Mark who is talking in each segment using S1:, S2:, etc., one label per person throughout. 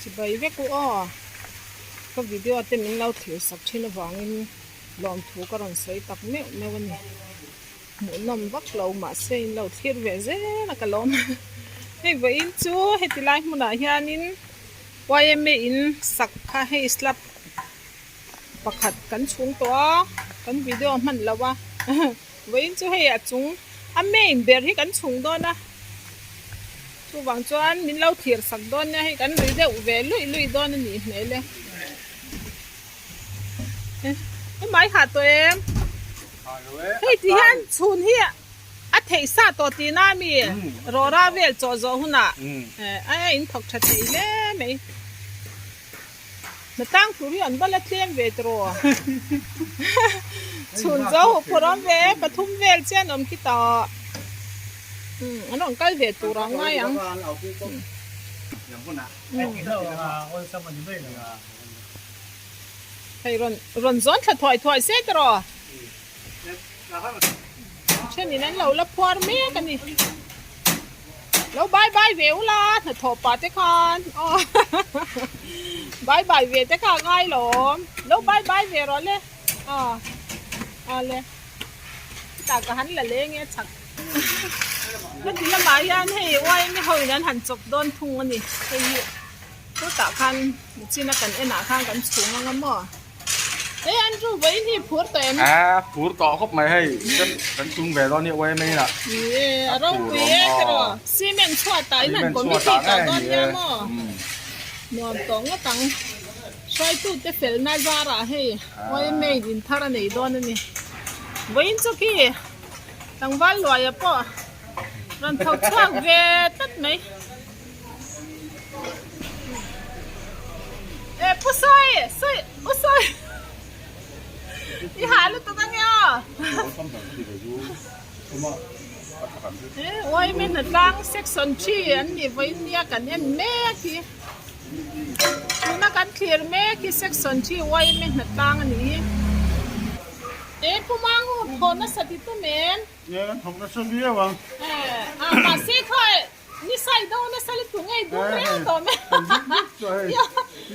S1: Chibai vek u aw. Ka video te min lo thlir sak thin avangin lawmthu ka rawn sawi tak meuh meuh a ni. Hmuhnawm vak lo mahse in lo thlir ve zel a ka lawm. Hei vawiin chu heti lai hmunah hianin yma in sak kha hei slab pakhat kan chhung tawh a kan video hman lo a vawiin chu hei a chung a main ber hi kan chhung dawn a chuvang chuan min lo thlir sak dawn nia hei kan ri deuh ve luih luih dawn a nih hmel e hemai hah tawh em hei ti hian chhun hi a theih sa tawh tihna a mi rawra vel chawh zawh hunah a in thawk tha thei hle mai. Hnatlang tur hi an va la tlem ve tiraw? Chhun zo huh phawrh awm ve e, pathum vel chian awm khi ta. Umm an rawn kal ve tur ang ngai ang. Hei rawn rawn zawn thla thuai thuai se tiraw? Thenin an lo la phuar mek a ni. Lo bye bye ve ula hnathawh pah te khan aw bye bye ve te kha a ngai lawm lo bye bye ve rawh le aw aw le chutah ka han la leng e chak heti lamah hian hei yma ho in an han chawp dawn thung a ni hei hi chutah khan nichina kan enah khan kan chhung anga maw. Hei Andrew vawiin hi phur tawh em?
S2: A phur tawh khawp mai hei kan tum ve dawn nia uai mai lah.
S1: Ni a ropui e tiraw cement chhuat ah in han committee tawh dawn nia maw nuam tawh ngawt ang hruaitu te felna zarah hei uai mai in thar a nei dawn a ni vawiin chu khi tlangval luaia pawh rawn tho chhuak ve tlat mai. E pu sawi sawi u sawi i hah lutuk a nia e uai mi hnatlang section 3 an nih vawiin nia kan en mek hi tuna kan thlir mek hi section 3 uai mi hnatlang a nih hi e pu mangu thaw nasa ti tum em
S3: e kan thawk nasa viau ang
S1: e a mahse khawi Ni sai do nasa lutuk ngei dum reng tawh mai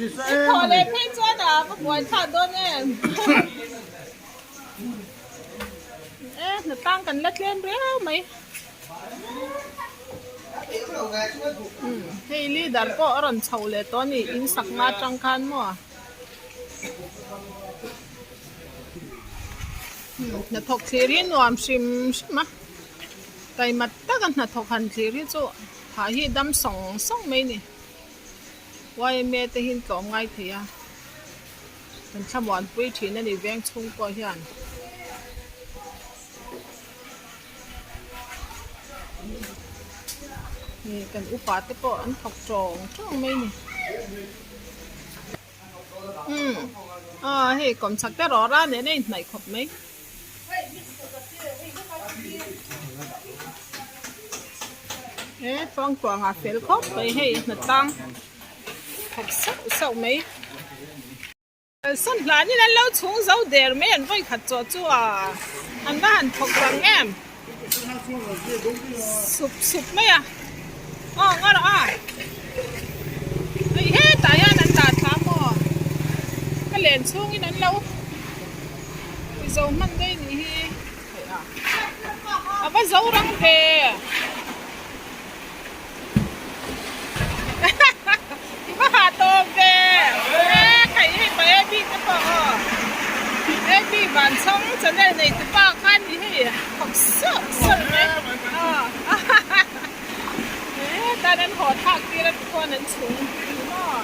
S1: i thawh leh phei chuan a va buai thlak dawn em e hnatlang kan la tlem riau mai hei leader pawh a rawn chho leh tawh a ni in sak nga atang khan maw hnathawk thlir hi nuam hrim hrim a. Taima taka hnathawk han thlir hi chu hah hi dam sawng sawng mai ni. Yma te hi an tlawm ngai thei a, kan thlamuanpui thin a ni veng chhung pawh hian. Hei kan upa te pawh an thawk tawng tawng mai ni. Umm aw hei kawmchhak te rawra nen a inhnaih khawp mai. He tluangtluang ah fel khawp mai hei hnatlang thawk sauh sauh mai kalsan hlan in an lo chhung zo der mai an vawi khat chawh chu a an va han thawk rang em sup sup mai a aw ngaw rawh a hei hetah hian an dah thla maw ka len chhung in an lo. Mizo hman daih nih hi theih a a va zo rang ve i va hah tawp ve e khaih hei pa e bik te pawh aw e bik van chhawng channel nei tu pa kha ni hei thawk sawrh sawrh mai aw e tan an haw thlak tir a tikhuan an chhung ni maw.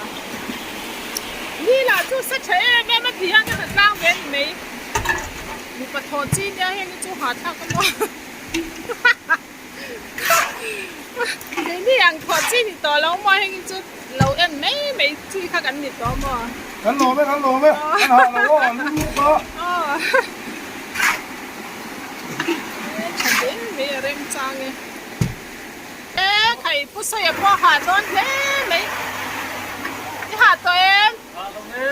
S1: Ni lah chu sa tha em em a ti hian ka tlang ve a ni mai. Mipa thawh chi nia heng hi chu hahthlak a maw. Keini ang thawh chi ni tawh lo maw heng hi chu lo en mai mai chi kha kan ni tawh maw.
S3: Kan lawm e kan lawm e kan hah lo aw an lu kha.
S1: E tha hle mai a remchang e. E khai pu sawi a pawh hah dawn hle mai. I hah tawh em?
S3: Hah lo e.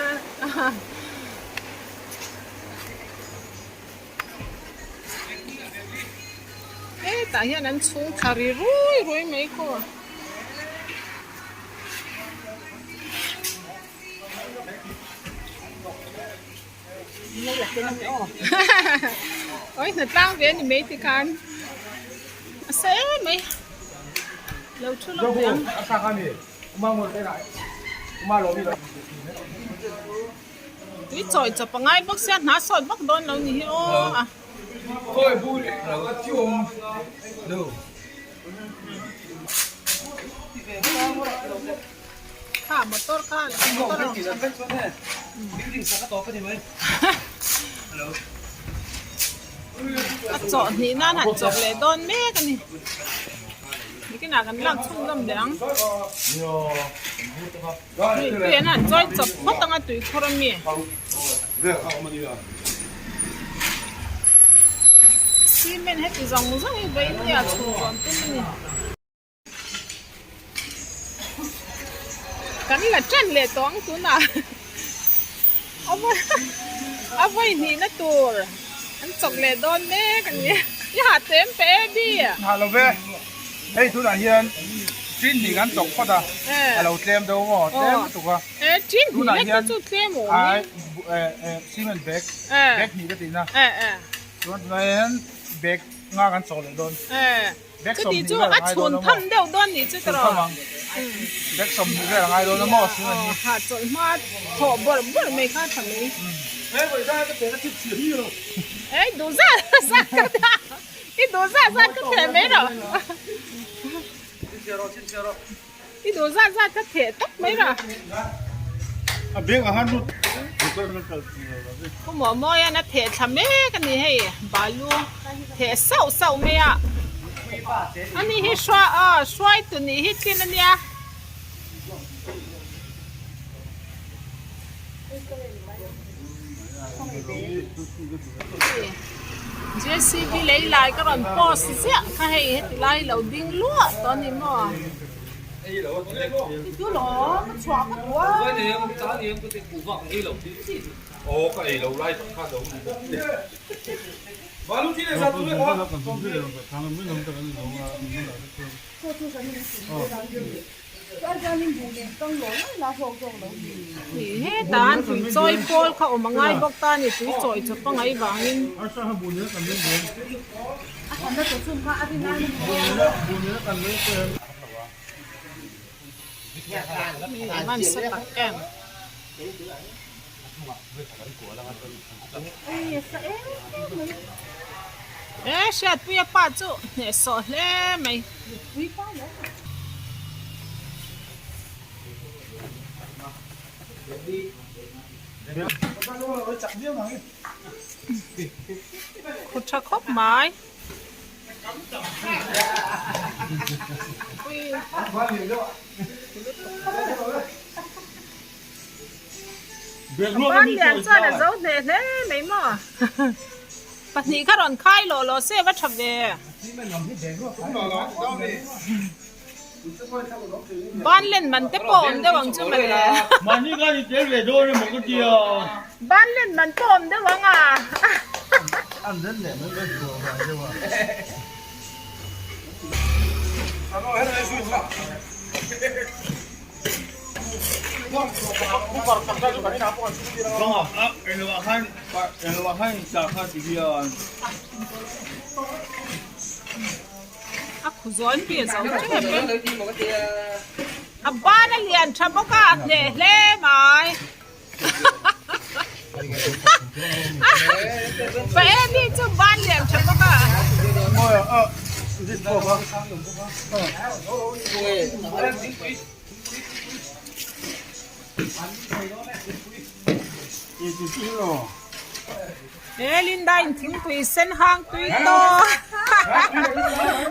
S1: Hetah hian an chhung thla ri rui rui mai khaw. Oi hna tlang ve ani mai tikhan a sa em mai lo thu lawk teh ang. Tui chawi chawp a ngai bawk sia hna sawt vak dawn lo ni hi aw a. Kha motor kha motor a chawh hnih nan han chawk leh dawn mek a ni nikinah kan lak chhung zawm leh ang tui an han chawi chawp phawt ang a tuikhur ami. Cement heti zawng zawng hi vawiin nia chhun zawn tum a ni. Kan la ṭan leh tawh ang tunah a vawi hnihna tur an chawk leh dawn mek a ni. I hah tlem pe e Bi?
S2: Hah lo ve. Hei tunah hian ṭin hnih kan chawk phawt a, a lo tlem deuh maw? Tlem lutuk a.
S1: Ṭin hnih lek te chu tlem awm e.
S2: Cement bag, bag hnih ka tihna. Chuan tunah hian bag nga kan chawk leh dawn. Bag
S1: Chuti chu a chhun tham deuh dawn nih chu tawrh.
S2: Chhun tham ang. Bag 20 vel a ngai dawn a maw cement hi.
S1: Ha chawlh hma thawh bawrh bawrh mai kha tha mai. Ei duh zat zat ka tia i duh zat zat ka theh mai rawh. I duh zat zat ka theh tawp mai rawh. Pu Mawmawia'n a theh thla mek a ni hei balu theh sauh sauh mai a ani hi hruai aw hruaitu nih hi tlin a nia. JCB lei lai ka rawn post ziah kha hei heti lai lo ding luah tawh a ni maw. Hetah an tui chawi pawl kha awm a ngai bawk ta a ni tui chawi chawp a ngaih vangin. An sa tak em. E Hriatpuia pa chu hnehsawh hle mai. Khu tha khawp mai. Ban lian chuan a zo hle hle mai maw? Pahnih kha rawn khai lawh lawh se va tha ve. Ban len man te pawh awm deuh ang chu mawle. Ban len man pawh awm deuh ang a. A khu zawn pi a zo tep e. A ban a lian tha bawk a, a hneh hle mai. Pa em hi chu ban lian tha bawk a. He Linda in thingpui sen hang tui tawh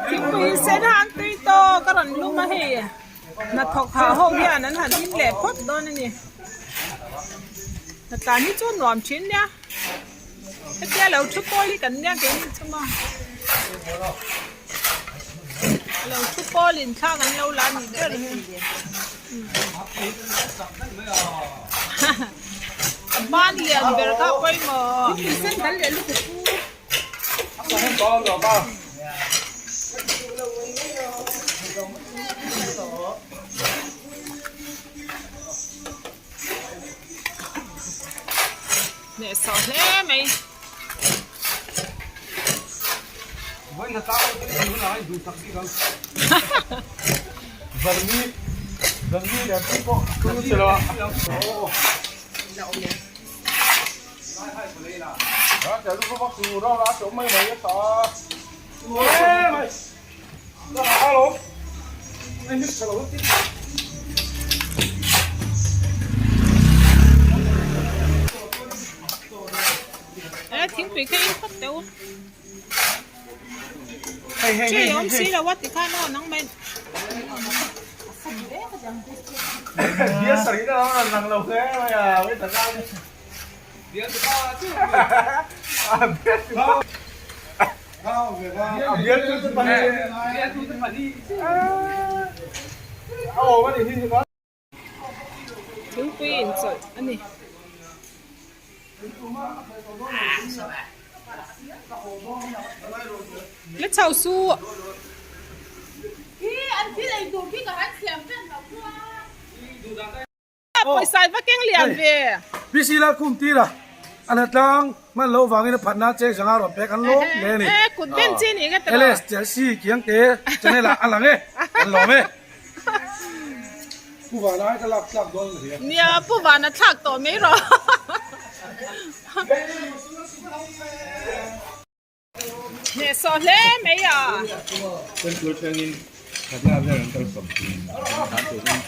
S1: thingpui sen hang tui tawh ka rawn lum a hei hnathawk hah ho hian an han in leh phawt dawn a ni hnatlan hi chu nuam thin nia hetia lo thu pawl hi kan nia keini chu maw lo thu pawl in thla kan lo la a nih ber hi. A ban lian ber kha pawimawh. Hneh Hnehsawh hle mai. E thingpui kha in phawt teh u. Chi awm si lo a tikhan aw nang mai. Thingpui inchawlh a ni. La chho suh. Pawisa i va keng lian ve.
S2: PC Lalkhum tira an hatlang hman loh vangin a phatna cheng zanga rawn pek an lawm hle a ni. LS Chelsea Kiangte channel ah a lang e, an lawm e. Pu Vana ai ka lak tlak dawn a nia.
S1: Nia, Pu Vana thlak tawh mai rawh. Hnehsawh hle mai a.
S3: Temple thlengin thatna vel an kal sawm thin dan turin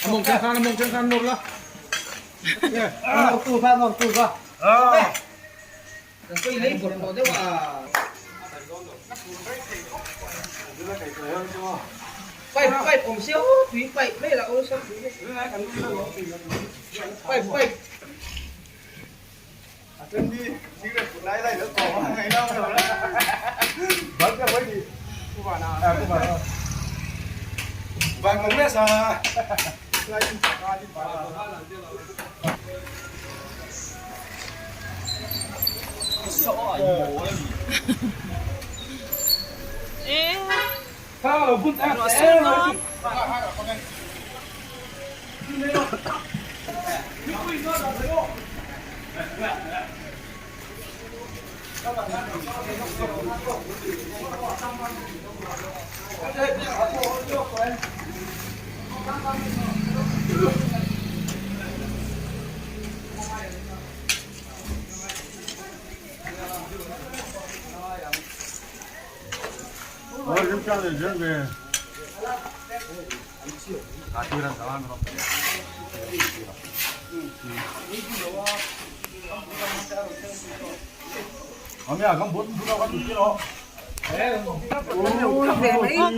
S2: A mawng chen khan a mawng chen khan nawr la.
S4: Tu fa nawr tu fa. Kan sawi lei bawrh tawh deuh a. Pipe pipe awm se aw tui pipe mai lah awlsam tui mai. Pipe pipe.
S1: Ruah sur dawn.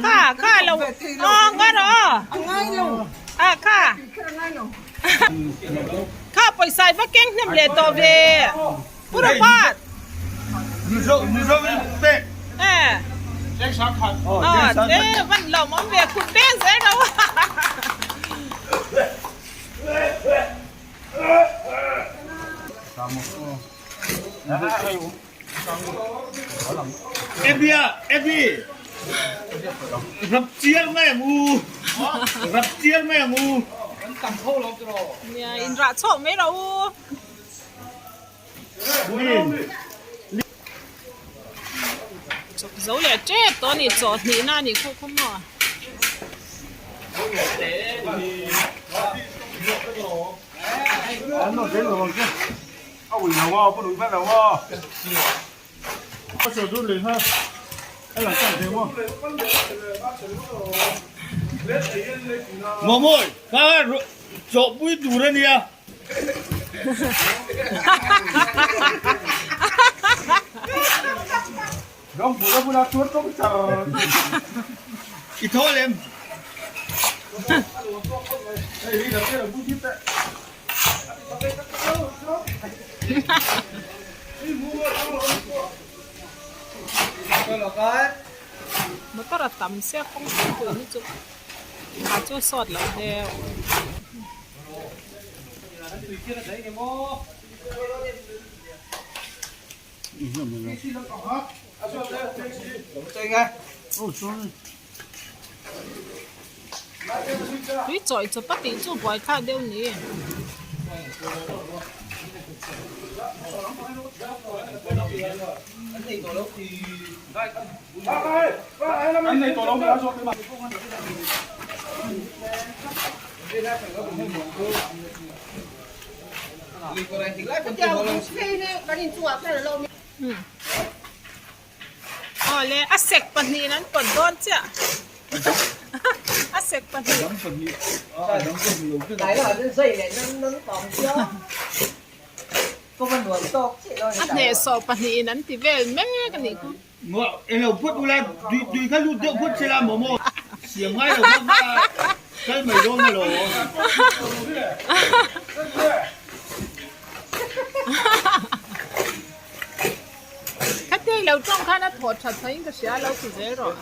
S1: Kha kha lo aw nga rawh aw a kha kha pawisa i va keng hnem leh tawh ve Pu Robert e van lawm awm ve kut beng zel lo
S3: Ebia Ebi rap chiang mai ang u rap chiang mai ang u
S1: nia in rah chhawk mai rawh u. Chawp zo leh tep tawh a ni chaw hnihna a nih khuh khaw maw.
S3: Mawmawi kha chawhpui tur a nia. I thaw lem.
S1: Motor a tam sia kawng pui hi chu a chu sawt lo deuh. Tui chawih chawp a tih chu buai thlak deuh ni. Awle a sek pahnihin an pawt dawn chiah a sek pahnih a hnehsawh pahnihin an ti vel mek a nih khu.
S3: Englo phawt ula tui kha lut deuh phawt sela momo siam ngai lo kha kal mai dawn alo.
S1: Khatia i lo tawng khan a thawh that phah in ka hria a lo ti zel rawh.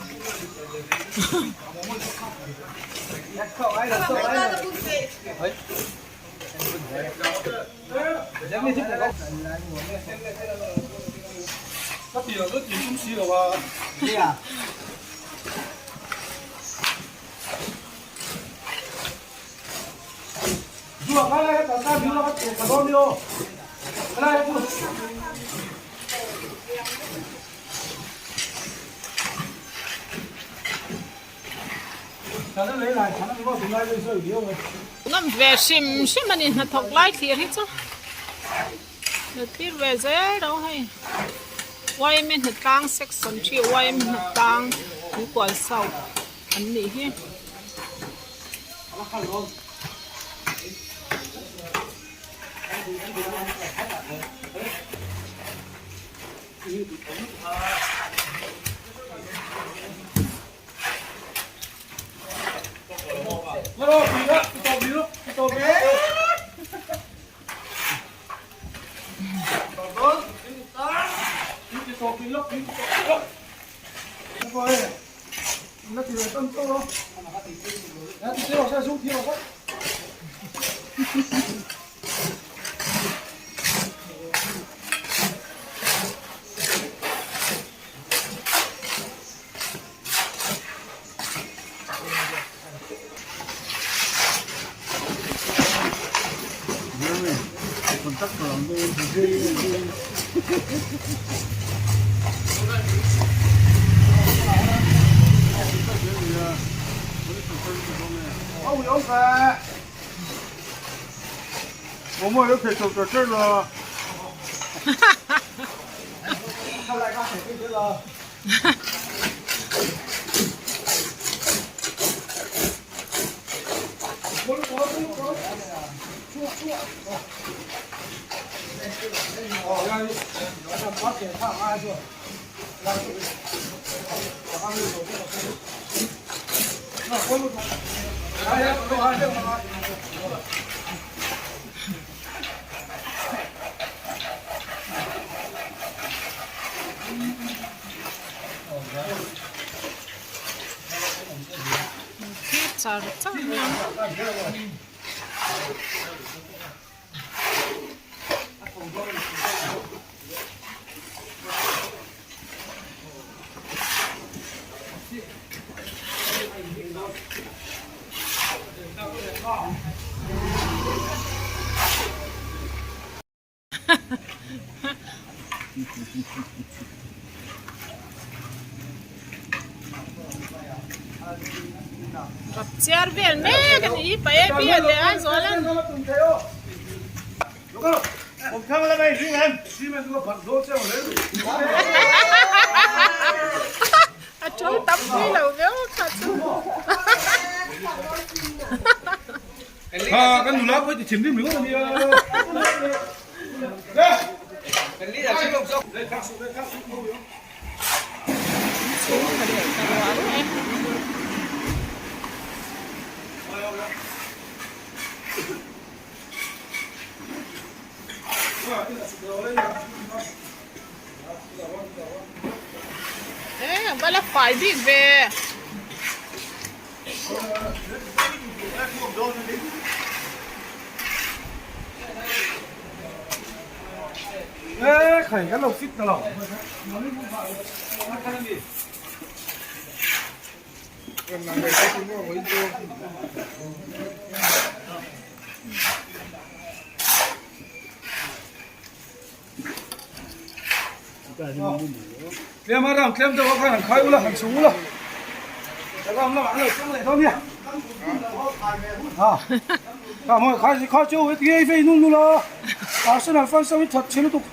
S1: Ngam ve hrim hrim a ni hnathawk lai thlir hi chu lo thlir ve zel lo hei yma hnatlang section thi yma hnatlang tuikual south an nih hi. Thlir char char mai ang. Rap chiar vel mek a ni pa e pi a leh Aizawl an. A tul tam pui lo viau kha chu.
S2: Ha kan nula pawh ti thinrim ringawt a nia.
S1: E va la fai bik ve.
S2: E khai kan lo fit ta lo. Tlem a ram tlem deuh a khan han khai ula han chhung ula ram lamah an lo tlang leh dawn nia ha kha mawi khai kha chu heti vei nul nul a Arsenal fans ho hi that chhe lutuk.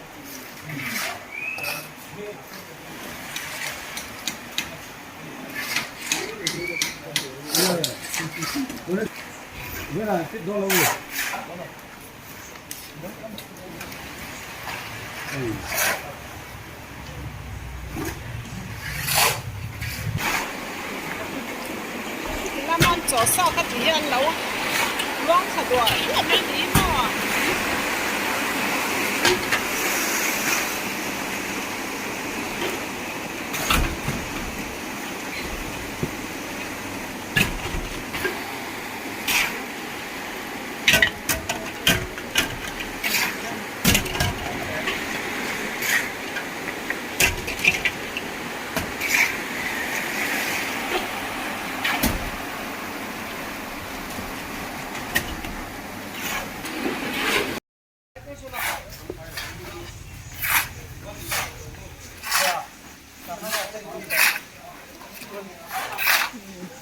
S1: Lama'n chaw sa ka tih hi an lo luang thla duah duah mai ni maw?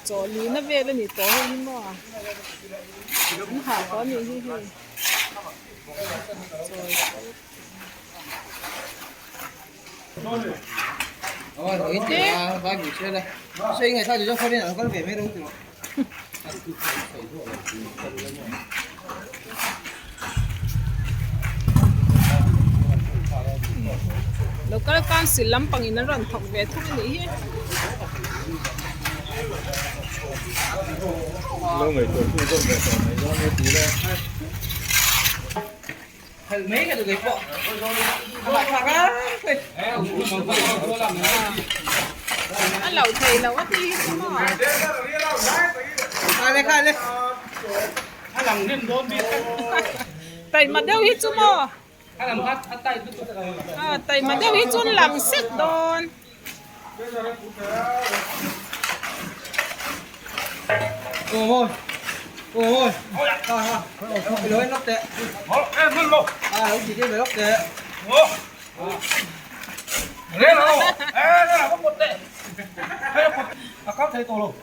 S1: Chawlihna vel a ni tawh hei hi maw an hah tawh a nih hi hei Local council lampang in an rawn thawk ve thung a nih hi. A lo thei lo a ti hi chu maw. Taima deuh hi chu maw. Taima deuh hi chu an lang sek dawn.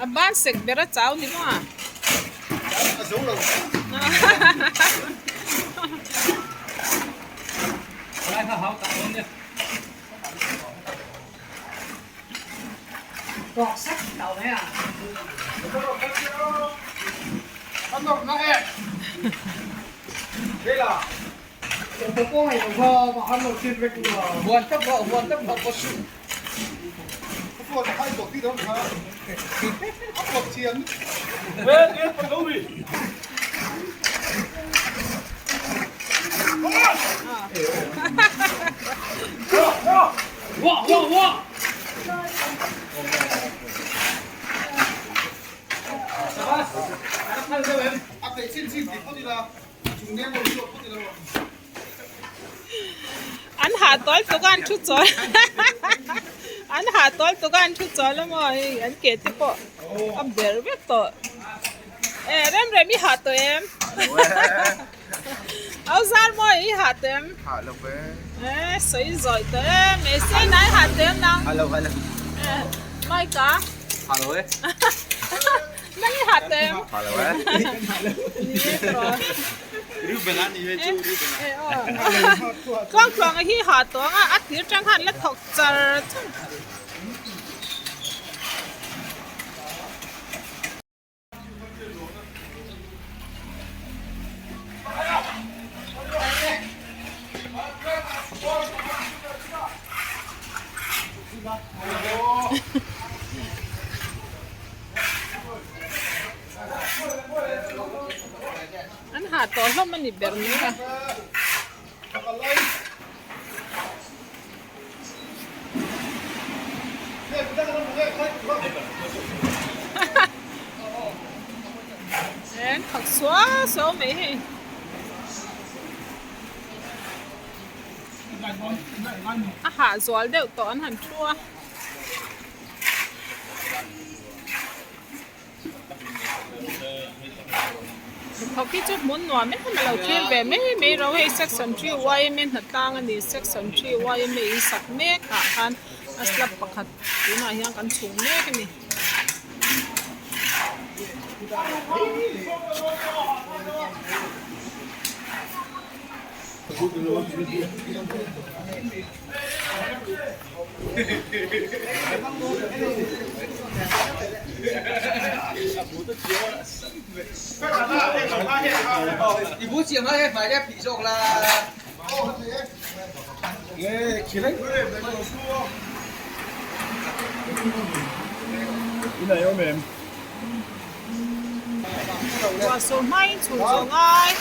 S1: A ban sek ber a chau ni maw? An hah tawl tuk a an thu chawl an hah tawl tuk a an thu chawl a maw hei an ke te pawh a ber vek tawh e rem rem i hah tawh em au zar maw i hah tawh em
S5: hah lo ve
S1: e sawi zawih tawh e mese nai hah tawh em nang
S5: hah lo hah lo
S1: e Mike-a
S5: hah lo e
S1: Nang i hah tawh em?
S5: Hah lo e.
S1: Ni e tawh.
S5: Reuben a ni e chu Reuben a.
S1: E aw. Tluang tluang a hi hah tawh ang a, a tir tang khan la thawk char char. An hah tawh hlawm a ni ber mai a. An thawk suau suau mai hei. A hah zual deuh tawh an han thu a. Hnathawk hi chu hmun nuam em em a lo thlir ve mai mai ro hei section 3 yma hnatlang a ni section 3 yma in sak mek ah khan a slab pakhat tunah hian kan chhung mek a ni. Ruah sur hmain chhun zawh ngai.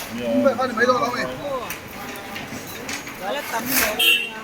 S1: A la tam hle a nia.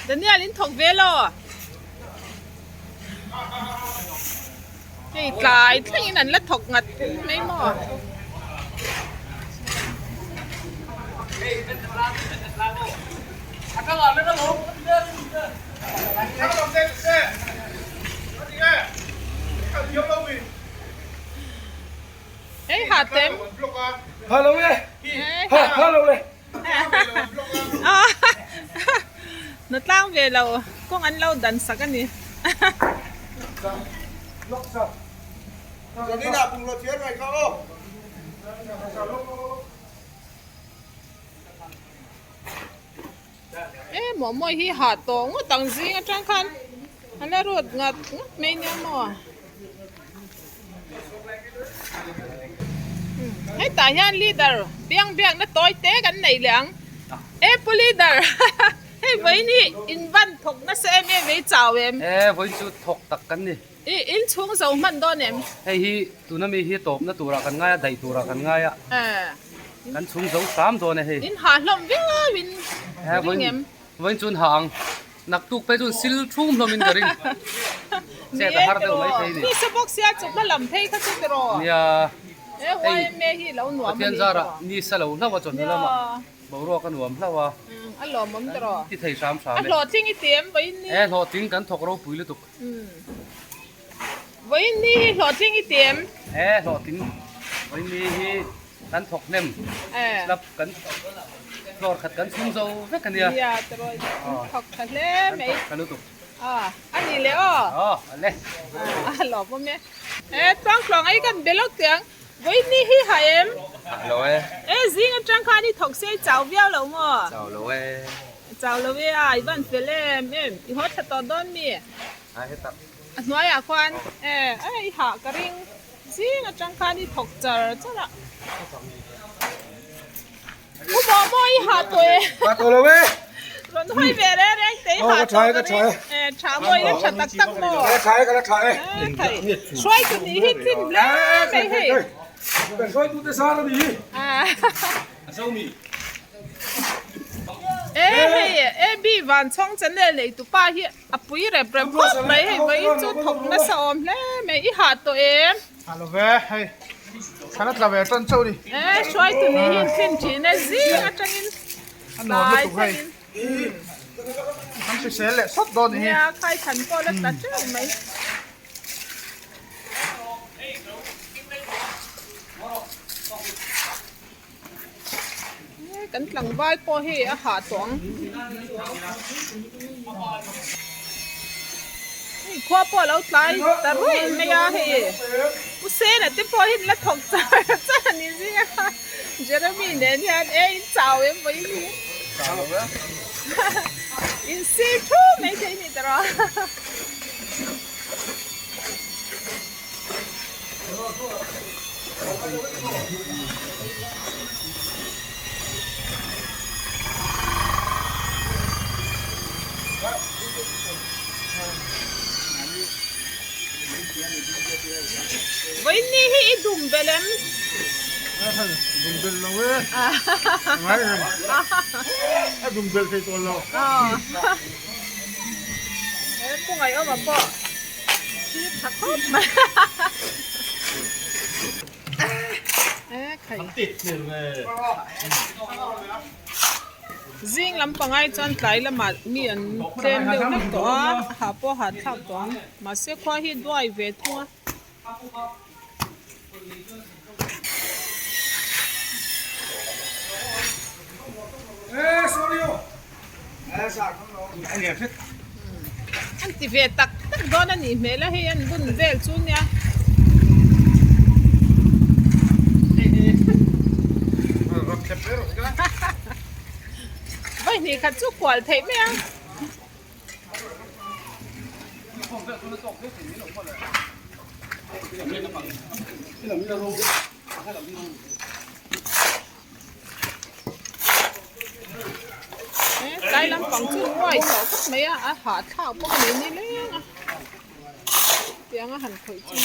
S1: Daniel in thawk ve lo hei tlai thleng in an la thawk ngat mai maw. Hei ha tem.
S2: Ha lo e. Ha ha lo le.
S1: Na tlang ve lo kawng an lo dan sak a ni. E maw mawi hi ha tawh ngawt ang zing atang khan a la rawt ngat ngat mai nia maw hetah hian leader biang biak na tawi te kan nei leh ang e pu leader hei vawiin hi in van thawk nasa em em vei chau em
S5: e vawiin chu thawk tak kan ni
S1: i in chhung zo hman dawn em
S5: hei hi tuna mi hi tawpna turah kan ngai a daih turah kan ngai a Kan chhung zo hram dawn e hei.
S1: In hah hlawm viau in ring em?
S5: Vawiin chuan hah ang. Naktuk phei chuan sil thum hlawm in ka ring. Chet a har deuh mai thei ni.
S1: Ni sa bawk sia chawhma lam phei kha chu tiraw?
S5: Nia.
S1: He YMA hi lo nuam a ni tiraw?
S5: Pathian zarah ni sa lo hlauh a chawhnu lamah boruak a nuam hlauh a.
S1: A lawmawm tiraw?
S5: Ti thei hram hram e.
S1: A hlawhtling i ti em vawiin ni?
S5: E hlawhtling kan thawk ropui lutuk.
S1: Vawiin ni hi hlawhtling i ti em?
S5: E hlawhtling vawiin ni hi kan thawk hnem slab kan floor khat kan chhung zo vek a nia.
S1: Nia tiraw in thawk tha hle mai.
S5: Kan thawk tha lutuk.
S1: A a ni le aw.
S5: Aw a le.
S1: A lawm awm e. E tluangtluang ai kan be lawk teh ang. Vawiin ni hi ha em?
S5: Ha lo e.
S1: E zing atang khan i thawk sei chau viau lo maw?
S5: Chau lo e.
S1: Chau lo e a i van fel em em. I haw tha tawh dawn mi?
S5: A hetah.
S1: A hnuaiah khuan e i hah ka ring zing atang khan i thawk char char a. U maw maw i hah tawh e.
S2: Hah tawh lo e.
S1: Rawn hawi ve reng reng te i hah tawh ka ring. E tha maw i la tha tak tak maw.
S2: Ka la tha e ka la tha e.
S1: Thei hruaitu nih hi tlin hle mai hei.
S2: Kan hruaitu te sar a ni hi.
S5: A zo mi.
S1: E hei AB Vanchhawng channel neitu pa hi A pui rep rep khawp mai hei vawiin chu thawk nasa awm hle mai i hah tawh em?
S6: Hah lo ve hei thlan a tla ve tan chauh ni.
S1: E hruaitu ni hi thin thin e zing atangin
S6: A nuam lutuk hei. An hrisel leh sawt dawn ni hi.
S1: Nia khai than pawh la tla teuh mai. Kan tlangval pawh hi a hah tawh ang. Hei khua pawh a lo tlai ta ruih mai a hei Pu Sena te pawh hi an la thawk char char a ni zing a Jeremy nen hian e in chau em vawiin hi in sir thu mai thei ni tawh rawh. Vawiinni hi i dum bel em?
S6: Dum bel lo e. Ngai reng. A dum bel thei tawh lo.
S1: He pu ngaihawma pawh thil tha khawp mai. Zing lam pangai chuan tlai lamah mi an tlem deuh hlek tawh a, a ha pawh a ha thlak tawh ang. Mahse khua hi duai ve thung a. An ti ve tak tak dawn a nih hmel a hei an bun vel chu nia. Vawihnih khat chu kual theih mai a. Tlai lampang chu nguai tawh khawp mai a, a hahthlak bawk a ni ni leng a tiang a han khawih chu.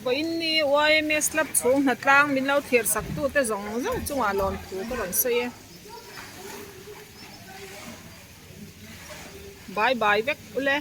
S1: Vawiinni YMS lap chhung hnatlang min lo thlir sak tute zawng zawng chungah lawmthu ka rawn sawi e. Bye bye vek ule.